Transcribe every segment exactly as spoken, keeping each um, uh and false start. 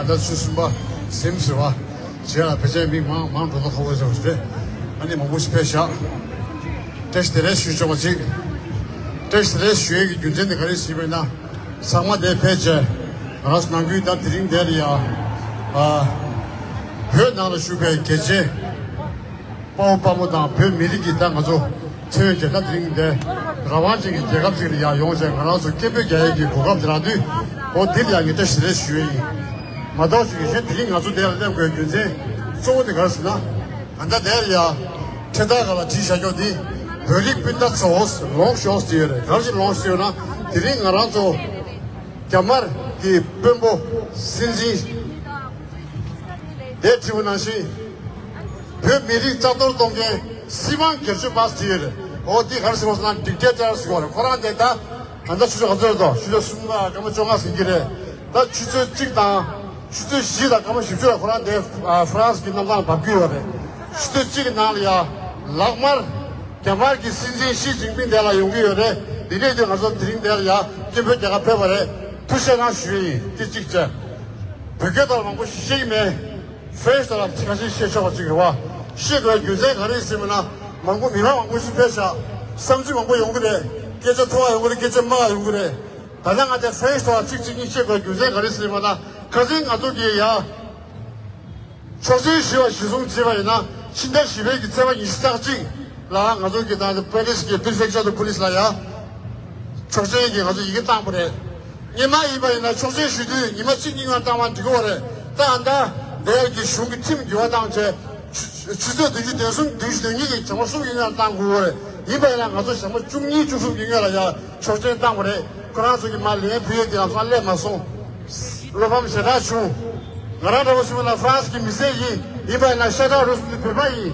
ད་ཆུ་གསུམ་པ་ཟིམ་ཟེར་བ། རྗེས་ལ་ཕལ་ཆེར་མི་མང་མང་འགྲོ་ལ་ཁོ་བོ་ཟེར་བ་ཞིག་རེད། ཨ་ནི་མང་པོ་ཞིག་ཕེབས་ཤག་བཀྲ་ཤིས་བདེ་ལེགས་ཞུ་ཆོག་པ་ཅིག་བཀྲ་ཤིས་བདེ་ལེགས་ཞུ་ཡས་ཀྱི་རྒྱུ་མཚན་དེ་ག་རེ་ཞིག་ཡིན་ན། ཚང་མ་དེ་ཕེབས་བྱས། ང་རང་ཚོ་ནང་ཁུལ་ད་དེ་རིང་དེར་ཡ། ཨ། བོད་ནང་ལ་བཞུགས་པའི་རྒྱལ་གཅེས་དཔའ་བོ་དཔའ་མོ་དང་བོད་མི་རིགས་ཀྱི་ད་ང་ཚོ་འཚེ་བའི་རྒྱལ་ཁབ་དེ་རིང་དེ་རང་དབང་ཅན་གྱི་རྒྱལ་ཁབ་ཅིག་ལ་ཡ་ཡོང་བྱས་ང་རང་ཚོ་སྐད་འབོད་རྒྱག་ཡས་ཀྱི་གོ་སྐབས་དེ་རག་དུས། འོ་འདིར་ཡ་ངས་བཀྲ་ཤིས་བདེ་ལེགས་ཞུ་ཡས་ཡིན། མ་གཏོགས་ཅིག་གཞན་དེ་རིང་ང་ཚོ་དེ་ལ་སླེབས་དགོས་རྒྱུ་མཚན་གཙོ་བོ་དེ་ག་རེ་ཟེར་ན། ད་ལྟ་དེར་ཡ། འཕྲེད་དར་སྒང་ལ་བྲིས་བཞག་ཀྱོག་འདི། བོད་རིགས་སྤུན་ཟླ་ཚོ་ལོངས་ཤོག་ཟེར་ཡོད་རེད། ག་རེ་ལོངས་ཟེར་ཡོད་ན། དེ་རིང་ང་རང་ཚོ་རྒྱ་དམར་གྱི་དཔོན་པོ་སྲིད་འཛིན་དེ་བྲིས་པ་ནང་བཞིན། བོད་མི་རིགས་རྩ་གཏོར་གཏོང་མཁན་སྲིད་དབང་སྒེར་གཅོད་པ་ཟེར་ཡོད་རེད། འོ་འདི་ག་རེ་ཟེར་བ་ཟེར་ན་ཌིག་ཊེ་ཊར་ཟེར་བ་རེད། ཁོ་རང་དེ་ད་ད་ལྟ་ཆུ་ཚོད་ག་ཚོད་རེད་དོ། ཆུ་ཚོད་གསུམ་པ་སྐར་མ་བཅོ་ལྔ་ཟིན་གྱི་རེད། ད་ཆུ་ཚོད་གཅིག་དང་། ཆུ་ཚོད་བཞི་དང་སྐར་མ་བཞི་བཅུ་ལ་ཁོ་རང་དེ་ཨ་ཧྥ་རན་སི་གི་གནམ་ཐང་བབས་ཀྱི་ཡོད་རེད། ཆུ་ཚོད་གཅིག་གི་ནང་ལ་ཡ་ལག་དམར་རྒྱ་དམར་གྱི་སྲིད་འཛིན་ཞི་ཅིན་ཕིང་དེ་ལ་ཡོང་གི་ཡོད་རེད། དེ་ནས་དུས་ང་ཚོ་དེ་རིང་དེ་ལ་ཡ་སྐད་འབོད་རྒྱག་ག་ཕེབས་པ་རེད། ཐུགས་རྗེ་གནང་ཞུ་ཡི་ཡིན། དེ་གཅིག་བྱས། བོད་སྐད་ཐོག་ལ་མང་པོ་ཞིག་ཤེས་ཀྱི་མེད། ཧྥ་རན་སི་ཐོག་ལ་ཁ་ཤས་བཤད་ཆོག་པ་ཅིག་རེད་བ། བཤད་དགོས་རྒྱུ་མཚན་ག་རེ་ཟེར་བ་ན། མང་པོ་མི་མང་མང་པོ་ཞིག་ཕེབས་ཤག་བསམ་ཚུལ་མང་པོ་ཡོང་གི་རེད། སྐད་ཆ་མཐོ་བ་ཡོང་གི་རེད། སྐད་ཆ་དམའ་བ་ཡོང་གི་རེད། ད་ལྟ་ང་ཚོ་ཧྥ་རན་སི་ཐོག་ལ་ཚིག་གཅིག་གཉིས་བཤད་དགོས་རྒྱུ་མཚན་ག་རེ་ཟེར་བ་ན། ཁ་སང་ང་ཚོ་གིས་ཡ། ཆོག་མཆན་ཞུ་བ་གཞིར་བཟུང་བྱས་པ་ཡིན་ན། ཕྱི་ཟླ་བཞི་པའི་གི་ཚེས་པ་ཉི་ཤུ་རྩ་གཅིག་ལ་ང་ཚོ་གི་ད་ལྟ་པེ་རི་སི་གི་པི་རི་ཕེག་ཅར་དུ་པུ་ལིས་ལ་ཡ། ཆོག་མཆན་གྱི་ང་ཚོ་ཡི་གེ་བཏང་པ་རེད། སྔོན་མ་ཡིན་པ་ཡིན་ན་ཆོག་མཆན་ཞུ་དུས་ཉི་མ་གཅིག་གཉིས་སྔོན་བཏང་བ་འགྲིག་གི་རེད། ད་ཨ་ད་འདིར་གི་གཞུང་གི་ཁྲིམས་འགྱུར་བ་བཏང་བྱས། ཆུ་ཆུ་ཚོད་བདུན་ཅུ་དོན་གསུམ་བདུན་ཅུ་དོན་གཉིས་ཀྱི་ཞག་མ་གསུམ་གྱི་སྔོན་བཏང་དགོས་རེད། ཡིན་པ་ཡིན་ན་ང་ཚོ་ཞག་མ་བཅུ་གཉིས་བཅུ་གསུམ་གྱི་སྔོན་ལ་ཡ་ཆོག་མཆན་བཏང་བ་རེད། ཁོ་རང་ཚོ་གི་མ་ལན་ཕུལ་ཡས་དེ་ལམ་སང་སླེབས་མ་སོང་། བློ་ཕམ་ཞེ་དྲག་བྱུང་། ང་རང་འདྲ་བོ་ཞིག་ལ་ཧྥ་རན་སི་གི་མི་སེར་ཡིན། ཡིན་པ་ཡིན་ན་ཤ་ཁྲག་རུས་གསུམ་གྱི་བོད་པ་ཡིན།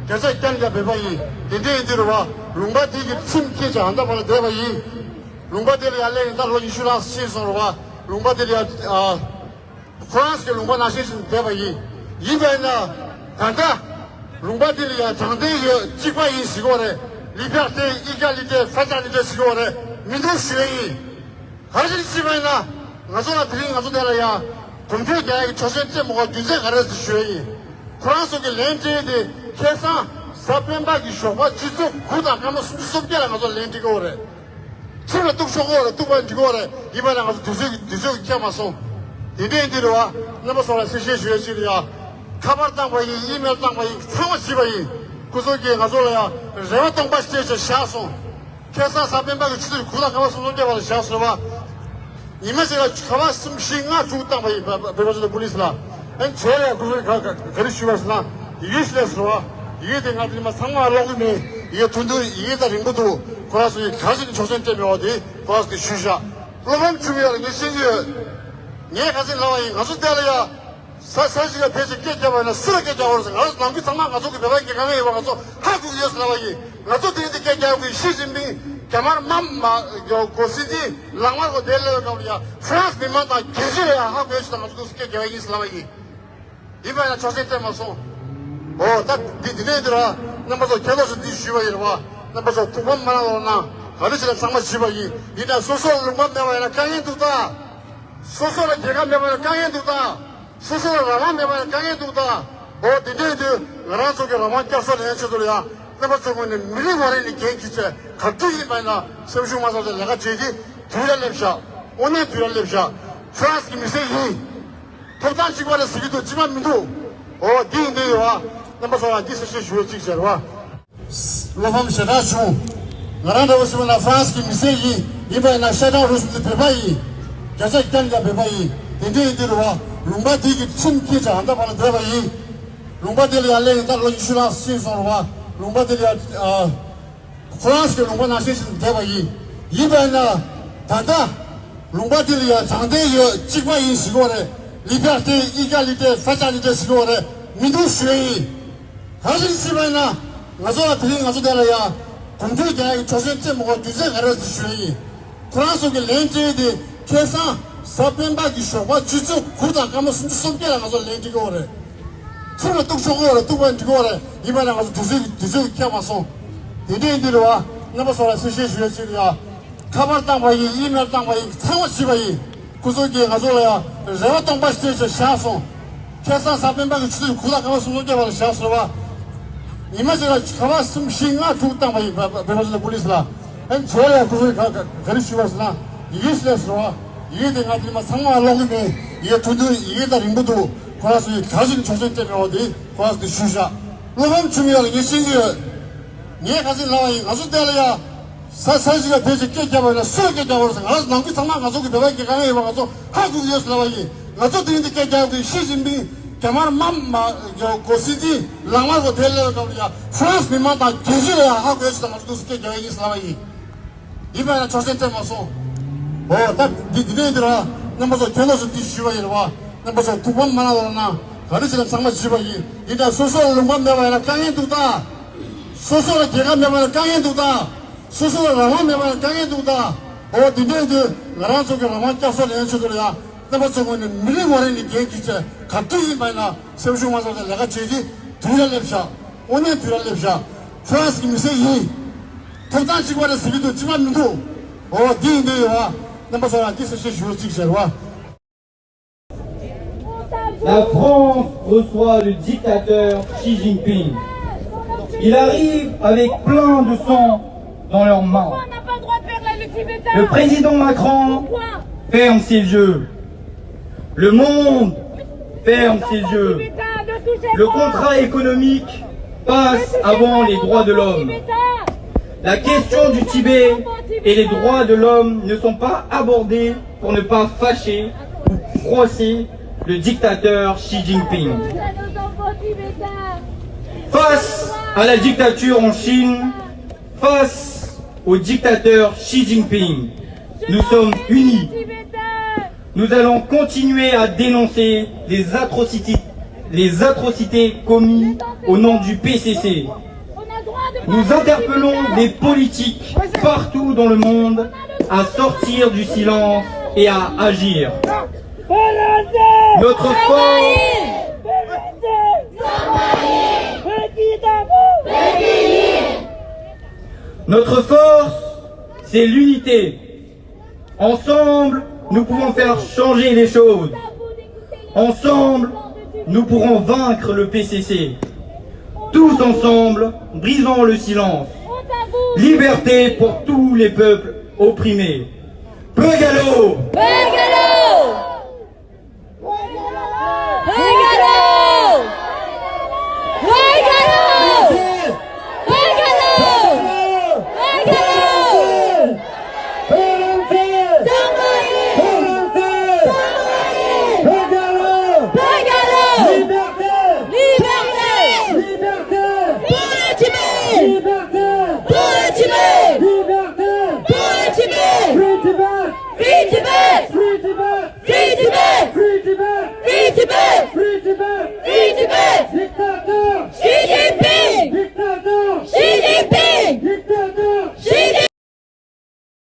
བརྒྱ་ཆ་བརྒྱ་ནས་བརྒྱ་བོད་པ་ཡིན། དེ་འདྲ་ཡིན་དུས་རེད་བ། ལུང་པ་དེ་གི་ཁྲིམས་བཀལ་བྱས་ཨ་མདའ་བར་ལ་བསྡད་པ་ཡིན། ལུང་པ་དེ་ལ་ཡར་སླེབས་ཡིན་ད་ལོ་ཉི་ཤུ་ལྷག་ཕྱིན་སོང་རེད་བ། ལུང་པ་དེ་ལ་ཡར་ཨ། ཧྥ་རན་སི་གི་ལུང་པ་ནང་བཞིན་ཞིག་བསྡད་པ་ཡིན། ཡིན་པ་ཡིན་ན། ད་ལྟ། ལུང་པ་དེ་ལ་ཡང་དྲང་བདེན་ཡོད་གཅིག་པ་ཡིན་ཟེར་གྱི་ཡོད་རེད། ལི་བྷར་ཏེ་ཨི་ག་ལི་ཏེ་ཧྥེ་ཏར་ནི་ཏེ་ཟེར་གྱི་ཡོད་རེད། མི་འདུག་ཞུ་ཡས་ཡིན། ག་རེ་ཞིག་ཟེར་བ་ཡིན་ན། ང་ཚོ་ལ་དེ་རིང་ང་ཚོ་དེ་ལ་ཡང་གོམ་བགྲོད་རྒྱག་ཡག་གི་ཆོག་མཆན་སྤྲད་མ་དགོས་རྒྱུ་མཚན་ག་རེ་ཟེར་ཞུ་ཡས་ཡིན། ཁོ་རང་ཚོ་གི་ལན་སྤྲད་དེ་ཁ་སང་གཟའ་སྤེན་པ་གི་ཞོགས་པ་ཆུ་ཚོད་དགུ་དང་སྐར་མ་སུམ་ཅུ་སོ་བརྒྱད་ལ་ང་ཚོ་ལན་སྤྲད་ཀྱི་ཡོད་རེད། ཁྲིམས་ལ་གཏུག་ཆོག་གི་ཡོད་རེད། གཏུག་པ་འགྲིག་གི་ཡོད་རེད། ཡིན་པ་ན་ང་ཚོ་དུས་ཚོད་ཀྱི་དུས་ཚོད་ཀྱི་ཁྱད་མ་སོང་། དེ་འདྲ་ཡིན་དུས་རེད་བ། རྣམ་པ་ཚོ་ལ་གསལ་བཤད་ཞུ་ཡ་ཅིག་རེད་ཡ། ཁ་པར་བཏང་པ་ཡིན། ཨི་མེལ་བཏང་པ་ཡིན། ཚང་མ་བྱས་པ་ཡིན། སྐུ་ཚབ་ཀྱིས་ང་ཚོ་ལ་ཡ་རེ་བ་སྟོང་པ་སྤྲད་བྱས་བཞག་སོང་། ཁ་སང་གཟའ་སྤེན་པ་གི་ཆུ་ཚོད་དགུ་དང་སྐར་མ་སུམ་ཅུ་སོ་བརྒྱད་བར་དུ་བཞག་སོང་བ། ཉི་མ་གཅིག་ལ་ཁ་པར་གསུམ་བཞི་ལྔ་དྲུག་བཏང་པ་ཡིན། བོད་པ་ཚོ་དང་པུ་ལིས་ལ། ཨན་བྱས་ལས་ཁོ་ཚོས་ག་ག་ག་རེ་ཞུས་པ་ཟེར་ན། ཡི་གེ་ཞིག་སླེབས་སོང་བ། ཡི་གེ་དེ་ང་དེ་མ་ཚང་མ་ཀློག་གི་མེད། ཡི་གེ་ཐུང་ཐུང་ཡི་གེ་ད་རིང་པོ་འདུག་ཁོ་རང་ཚོ་ཡི་ག་ཞིག་ཆོག་མཆན་སྤྲད་མེད་པ་དེ་ཁོ་རང་ཚོ་གིས་ཞུས་བཞག་བློ་ཕམ་བྱུང་ཡོད་ལ་ངས་ཤེས་ཀྱི་ཡོད། ངས་ག་ཚོད་ལབ་པ་ཡིན། ང་ཚོ་བལྟས་ལ་ཡ། ས་ས་ཞིག་ལ་ཕལ་ཆེར་སྐད་རྒྱབ་པ་ཡིན་ན་སུ་ལ་སྐད་རྒྱག་དགོས་རེད་ཟེར། ང་ཚོ་ནང་ཁུལ་ཚང་མ་ང་ཚོ་གི་བོད་པ་གི་དཀའ་ངལ་ཡོད་པ་ང་ཚོ་ཧ་གོ་གི་ཡོད་ཟེར་ལབ་པ་ཡིན། ང་ཚོ་དེ་རིང་འདི་སྐད་རྒྱག་དགོས། ཞི་ཅིན་ཕིང་རྒྱ་དམར་དམར་མ་གོ་སྲིད་འཛིན་ལག་དམར་གོ་དེ་སླེབས་པའི་སྐབས་ལ་ཡ་ཧྥ་རན་སི་མི་མང་དང་རྒྱལ་སྤྱི་ལ་ཡ་ཧ་གོ་ཡོད་ཅིག་དང་ང་ཚོ་སྐད་རྒྱག་ཡིན་ཟེར་ལབ་པ་ཡིན། ཡིན་པ་ཡིན་ན་ཆོག་མཆན་སྤྲད་མ་སོང་། འོ་ད་འདི་འདི་ནས་འདི་ར་རྣམ་པ་ཚོ་ཁྱེད་ཚོ་ཚོ་འདི་ཞུས་པ་ཡིན་ར་བ། རྣམ་པ་ཚོ་ཐུགས་ཕམ་མ་གནང་རོགས་གནང་། ག་རེ་བྱས་ན་ཚང་མ་བྱས་པ་ཡིན། ཡིན་ན་སོ་སོར་ལུང་པ་མེད་པ་ཡིན་ན་དཀའ་ངལ་འདུག་ད། སོ་སོ་ལ་རྒྱལ་ཁབ་མེད་པ་ཡིན་ན་དཀའ་ངལ་འདུག་ད། སོ་སོ་ལ་རང་དབང་མེད་པ་ཡིན་ན་དཀའ་ངལ་འདུག་ད། འོ་དེ་འདྲ་ཡིན་དུས་ང་རང་ཚོ་གི་རང་དབང་བསྐྱར་གསོ་ལེན་ཆེད་དུ་ལ་ཡང་རྣམ་པ་ཚོ་ངོས་ནས་མི་རེ་ངོ་རེ་ནས་འགན་འཁྱེར་བྱས་ག་དུས་ཡིན་པ་ཡིན་ན་སེམས་ཤུགས་མ་ཚོམ་བྱས་ལས་ཀ་བྱེད་ཀྱི། དུས་ལ་སླེབས་ཤག་དངོས་གནས་དུས་ལ་སླེབས་ཤག་ཧྥ་རན་སི་གི་མི་སེར་ཡིན། ཐོབ་ཐང་གཅིག་པ་ལ་ཟེར་གྱི་འདུག་སྤྱི་པ་མི་འདུག་འོ་འདི་ཡིན་དུས་ཡོད་ཨ། རྣམ་པ་ཚོ་ལ་འདི་གསལ་བཤད་ཞུ་ཡས་གཅིག་བྱས་རེད་བ། བློ་ཕམ་ཞེ་དྲག་བྱུང་། ང་རང་འདྲ་བོ་ཞིག་ལ་ཧྥ་རན་སི་གི་མི་སེར་ཡིན། ཡིན་པ་ཡིན་ན་ཤ་ཁྲག་རུས་གསུམ་དེ་བོད་པ་ཡིན། བརྒྱ་ཆ་བརྒྱ་ནས་བརྒྱ་བོད་པ་ཡིན། དེ་འདྲ་ཡིན་དུས་རེད་བ། ལུང་པ་དེ་གི་ཁྲིམས་འཁྱེར་བྱས་ཨ་མདའ་བར་ལ་བསྡད་པ་ཡིན། ལུང་པ་དེ་ལ་ཡར་སླེབས་ཡིན་ད་ལོ་ཉི་ཤུ་ལྷག་ཕྱིན་སོང་རེད་བ། ལུང་པ་དེ་ལ་ཡར་ཨ། ཧྥ་རན་སི་གི་ལུང་པ་ནང་བཞིན་ཞིག་ཏུ་བསྡད་པ་ཡིན། ཡིན་པ་ཡིན་ན། ད་ལྟ། ལུང་པ་དེ་ལ་ཡང་དྲང་བདེན་ཡོད་གཅིག་པ་ཡིན་ཟེར་གྱི་ཡོད་རེད། ལི་བྷར་ཏེ་ཨི་ག་ལི་ཏེ་ཧྥེ་ཏར་ནི་ཏེ་ཟེར་གྱི་ཡོད་རེད། མི་འདུག་ཞུ་ཡས་ཡིན། ག་རེ་ཟེར་བ་ཡིན་ན། ང་ཚོ་ལ་དེ་རིང་ང་ཚོ་དེ་ལ་ཡང་གོམ་བགྲོད་རྒྱག་ཡག་གི་ཆོག་མཆན་སྤྲད་མ་དགོས་རྒྱུ་མཚན་ག་རེ་ཟེར་ཞུ་ཡས་ཡིན། ཁོ་རང་ཚོ་གི་ལན་སྤྲད་དེ་ཁ་སང་གཟའ་སྤེན་པ་གི་ཞོགས་པ་ཆུ་ཚོད་དགུ་དང་སྐར་མ་སུམ་ཅུ་སོ་བརྒྱད་ལ་ང་ཚོ་ལན་སྤྲད་ཀྱི་ཡོད་རེད། ཁྲིམས་ལ་གཏུག་ཆོག་གི་ཡོད་རེད། གཏུག་པ་འགྲིག་གི་ཡོད་རེད། ཡིན་པ་ན་ང་ཚོ་དུས་ཚོད་ཀྱི་དུས་ཚོད་ཀྱི་ཁྱད་མ་སོང་། དེ་འདྲ་ཡིན་དུས་རེད་བ། རྣམ་པ་ཚོ་ལ་གསལ་བཤད་ཞུ་ཡ་ཅིག་རེད་ཡ། ཁ་པར་བཏང་པ་ཡིན། ཨི་མེལ་བཏང་པ་ཡིན། ཚང་མ་བྱས་པ་ཡིན། སྐུ་ཚབ་ཀྱིས་ང་ཚོ་ལ་ཡང་རེ་བ་སྟོང་པ་སྤྲད་བྱས་བཞག་སོང་། ཁ་སང་གཟའ་སྤེན་པ་གི་ཆུ་ཚོད་དགུ་དང་སྐར་མ་སུམ་ཅུ་སོ་བརྒྱད་པ་ལ་བཞག་སོང་བ། ཉི་མ་གཅིག་ལ་ག་བ་གསུམ་བཞི་ལྔ་དྲུག་བཏང་བ་ཡིན་པ་པ་པ་པ་པུ་ལིས་ལ། ཨན་ཇོ་ཡ་སྐུ་ཚབ་ག་ག་ག་རེ་ཞུས་པ་ཟེར་ན། ཡི་གེ་སླེབས་སོང་བ། ཡི་གེ་དེ་ང་དེ་མ་ཚང་མ་ཀློག་གི་མེད། ཡི་གེ་ཐུང་ཐུང་ཡི་གེ་ད་རིང་པོ་འདུག་ཁོ་རང་ཚོ་ཡི་ག་ཞིག་ཆོག་མཆན་སྤྲད་མེད་པ་དེ་ཁོ་རང་ཚོ་དེ་ཞུས་བཞག་བློ་ཕམ་བྱུང་ཡོད་ལ་ངས་ཤེས་ཀྱི་ཡོད། ངས་ག་ཚོད་ལབ་པ་ཡིན། ང་ཚོ་བལྟས་ལ་ཡ། ས་ས་ཞིག་ལ་བལྟས་ཅིག་སྐད་རྒྱབ་པ་ཡིན་ན་སུ་ལ་སྐད་རྒྱབ་པ་རེད་ཟེར། ང་རང་ཚོ་ནང་ཁུལ་ཚང་མ་ང་ཚོ་གི་བོད་པ་གི་དཀའ་ངལ་ཡོད་པ་ང་ཚོ་ཧ་གོ་གི་ཡོད་ཟེར་ལབ་པ་ཡིན། ང་ཚོ་དེ་རིང་འདི་སྐད་རྒྱབ་དགོས། ཞི་ཅིན་ཕིང་རྒྱ་དམར་དམག་མ་གོ་སྲིད་འཛིན་ལག་དམར་གོ་དེ་སླེབས་སྐབས་ལ་ཡ་ཧྥ་རན་སི་མི་མང་དང་རྒྱལ་སྤྱི་ལ་ཡ་ཧ་གོ་ཡོད་ཟེར། ང་ཚོ་འདུག་སེ་སྐད་རྒྱབ་ཡ་ཡིན་ཟེར་ལབ་པ་ཡིན། ཡིན་པ་ཡིན་ན་ཆོག་མཆན་སྤྲད་མ་སོང་། འོ་ད་འདི་འདི་ནས་འདི་ར་རྣམ་པ་ཚོ་ཁྱོད་ཚོ་འདི་ཞུས་པ་ཡིན་རེད་བ། རྣམ་པ་ཚོ་ཐུགས་ཕམ་མ་ལ་ལ་ན་ག་རེ་བྱས་ན་ཚང་མ་བྱས་པ་ཡིན། ཡིན་ད་སོ་སོ་ལ་ལུང་པ་མེད་པ་ཡིན་ན་དཀའ་ངལ་འདུག་ད། སོ་སོ་ལ་རྒྱལ་ཁབ་མེད་པ་ཡིན་ན་དཀའ་ངལ་འདུག་ད། སོ་སོ་ལ་རང་དབང་མེད་པ་ཡིན་ན་དཀའ་ངལ་འདུག་ད། འོ་འདི་འདྲས་འདི་ང་རང་ཚོ་གི་རང་དབང་བསྐྱར་གསོ་ལེན་ཆེད་དུ་ལ་ཡ། རྣམ་པ་ཚོ་ངོས་ནས་མི་རེ་ངོ་རེ་ནས་འགན་འཁྱེར་བྱས་ག་དུས་ཡིན་པ་ཡིན་ན་སེམས་ཤུགས་མ་ཚོམས་ཏེ་ལས་ཀ་བྱེད་ཀྱི། དུས་ལ་སླེབས་ཤག་དངོས་གནས་དུས་ལ་སླེབས་ཤག་ཧྥ་རན་སི་གི་མི་སེར་ཡིན། ཐོབ་ཐང་གཅིག་པ་རེད་ཟེར་གྱི་འདུག་གཅིག་པ་མི་འདུག་འོ་འདི་ཡིན་དུས་ཡོད་བ། རྣམ་པ་ཚོ་ལ་འདི་གསལ་བཤད་ཞུ་རོགས་གཅིག་བྱས་རེད་བ། La France reçoit le dictateur Xi Jinping. Il arrive avec plein de sang dans leurs mains. Le président Macron ferme ses yeux. Le monde ferme ses yeux. Le contrat économique passe avant les droits de l'homme. La question du Tibet et les droits de l'homme ne sont pas abordés pour ne pas fâcher ou froisser le dictateur Xi Jinping. Face à la dictature en Chine, face au dictateur Xi Jinping, nous sommes unis. Nous allons continuer à dénoncer les atrocités, les atrocités commises au nom du P C C. Nous interpellons les politiques partout dans le monde à sortir du silence et à agir. Notre force, notre force, c'est l'unité. Ensemble, nous pouvons faire changer les choses. Ensemble, nous pourrons vaincre le P C C. Tous ensemble, brisons le silence. Liberté pour tous les peuples opprimés. Peugeot ! Peugeot ! Peugeot ! Peugeot ! Peugeot ! Peugeot ! Liberté ! Liberté ! Liberté ! Liberté ! Pour le Tibet ! Liberté ! Pour le Tibet ! Liberté ! Pour le Tibet ! Free Tibet ! Free Tibet ! Free Tibet !